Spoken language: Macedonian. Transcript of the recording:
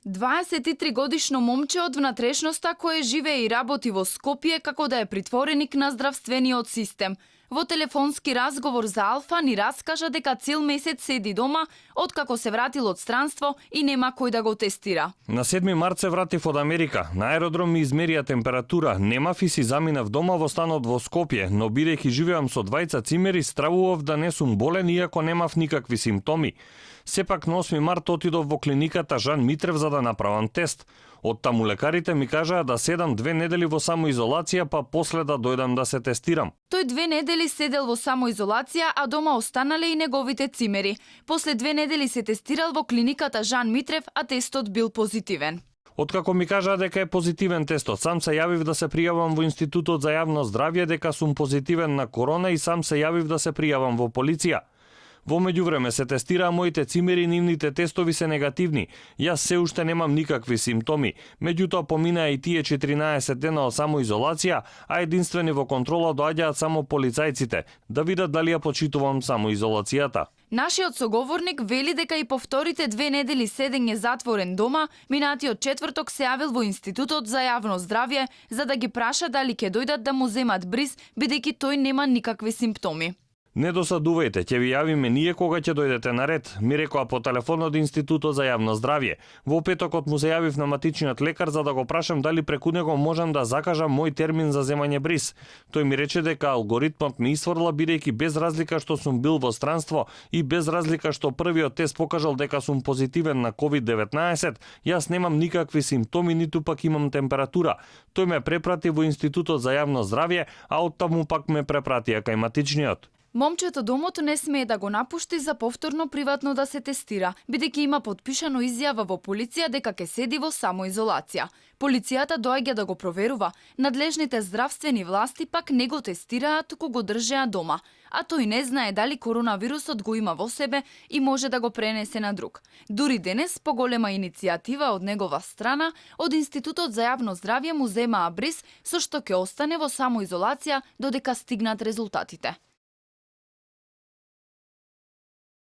23-годишно момче од внатрешноста кое живее и работи во Скопје како да е притвореник на здравствениот систем. Во телефонски разговор за Алфа ни раскажа дека цел месец седи дома откако се вратил од странство и нема кој да го тестира. На 7 март се вратив од Америка. На аеродром ми измерија температура. Немав и си заминав дома во станот во Скопје, но бидејќи живеам со двајца цимери, стравував да не сум болен иако немав никакви симптоми. Сепак на 8 март отидов во клиниката Жан Митрев за да направам тест. Од таму лекарите ми кажаа да седам 2 недели во самоизолација, па после да дојдам да се тестирам. Тој 2 недели седел во самоизолација, а дома останале и неговите цимери. После 2 недели се тестирал во клиниката Жан Митрев, а тестот бил позитивен. Откако ми кажаа дека е позитивен тестот, сам се јавив да се пријавам во Институтот за јавно здравје дека сум позитивен на корона и сам се јавив да се пријавам во полиција. Во меѓувреме се тестираа моите цимери и нивните тестови се негативни. Јас се уште немам никакви симптоми. Меѓутоа поминаа и тие 14 дена од самоизолација, а единствени во контрола доаѓаат само полицајците, да видат дали ја почитувам самоизолацијата. Нашиот соговорник вели дека и повторите 2 недели седење затворен дома, минатиот четврток се јавил во Институтот за јавно здравје за да ги праша дали ќе дојдат да му земат бриз, бидејќи тој нема никакви симптоми. Не досадувајте, ќе ви јавиме ние кога ќе дојдете на ред, ми рекоа по телефон од Институтот за јавно здравје. Во петокот му се јавив на матичниот лекар за да го прашам дали преку него можам да закажам мој термин за земање бриз. Тој ми рече дека алгоритмот ми исфрла бидејќи без разлика што сум бил во странство и без разлика што првиот тест покажал дека сум позитивен на COVID-19, јас немам никакви симптоми ниту пак имам температура. Тој ме препрати во Институтот за јавно здравје, а оттаму пак ме препратија кај матичниот. Момчето домот не смее да го напушти за повторно приватно да се тестира, бидејќи има подпишано изјава во полиција дека ќе седи во самоизолација. Полицијата доаѓа да го проверува, надлежните здравствени власти пак не го тестираат, туку го држеа дома, а тој не знае дали коронавирусот го има во себе и може да го пренесе на друг. Дури денес, по голема иницијатива од негова страна, од Институтот за јавно здравје му земаа бриз, со што ќе остане во самоизолација додека стигнат резултатите.